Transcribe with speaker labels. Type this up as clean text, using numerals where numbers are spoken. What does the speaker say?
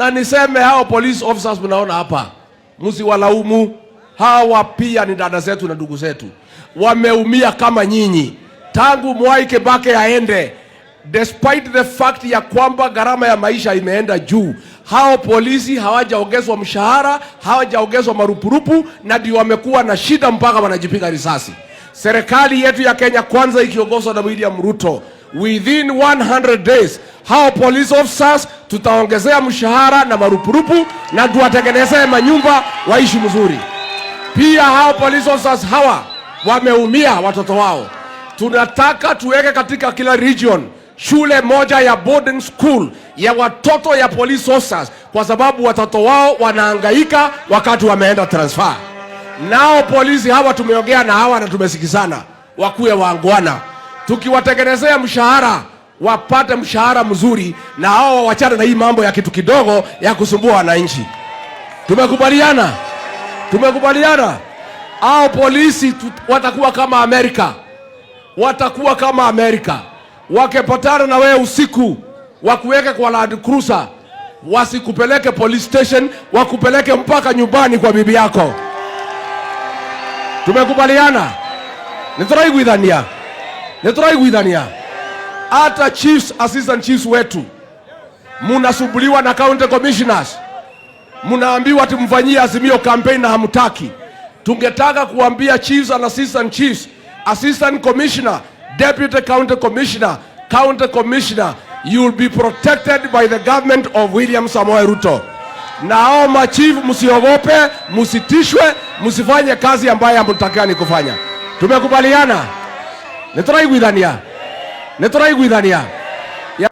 Speaker 1: Na niseme hao police officers mnaona hapa, msiwalaumu. Hawa pia ni dada zetu na ndugu zetu, wameumia kama nyinyi tangu Mwai Kibaki aende. Despite the fact ya kwamba gharama ya maisha imeenda juu, hao polisi hawajaongezwa mshahara, hawajaongezwa marupurupu, na ndio wamekuwa na shida mpaka wanajipiga risasi. Serikali yetu ya Kenya Kwanza ikiongozwa na William Ruto, within 100 days hao police officers tutaongezea mshahara na marupurupu na tuwatengenezee manyumba waishi mzuri. Pia hao police officers hawa wameumia watoto wao. Tunataka tuweke katika kila region shule moja ya boarding school ya watoto ya police officers, kwa sababu watoto wao wanahangaika wakati wameenda transfer. Nao polisi hawa tumeongea na hawa na tumesikizana, wakuwe waangwana, tukiwatengenezea mshahara wapate mshahara mzuri, na hao wawachane na hii mambo ya kitu kidogo ya kusumbua wananchi. Tumekubaliana, tumekubaliana. Hao polisi watakuwa kama Amerika, watakuwa kama Amerika. Wakipatana na wewe usiku, wakuweke kwa Land Cruiser, wasikupeleke police station, wakupeleke mpaka nyumbani kwa bibi yako. Tumekubaliana, nituraiguithania, nituraiguithania. Hata chiefs, assistant chiefs wetu munasumbuliwa na county commissioners, mnaambiwa tumfanyie Azimio campaign na hamtaki. Tungetaka kuambia chiefs and assistant chiefs, assistant commissioner, deputy county commissioner, county commissioner, you will be protected by the government of William Samoei Ruto. Na hao machifu msiogope, msitishwe, msifanye kazi ambayo hamtakani kufanya. Tumekubaliana? Nituraiguithania? Nituraiguithania?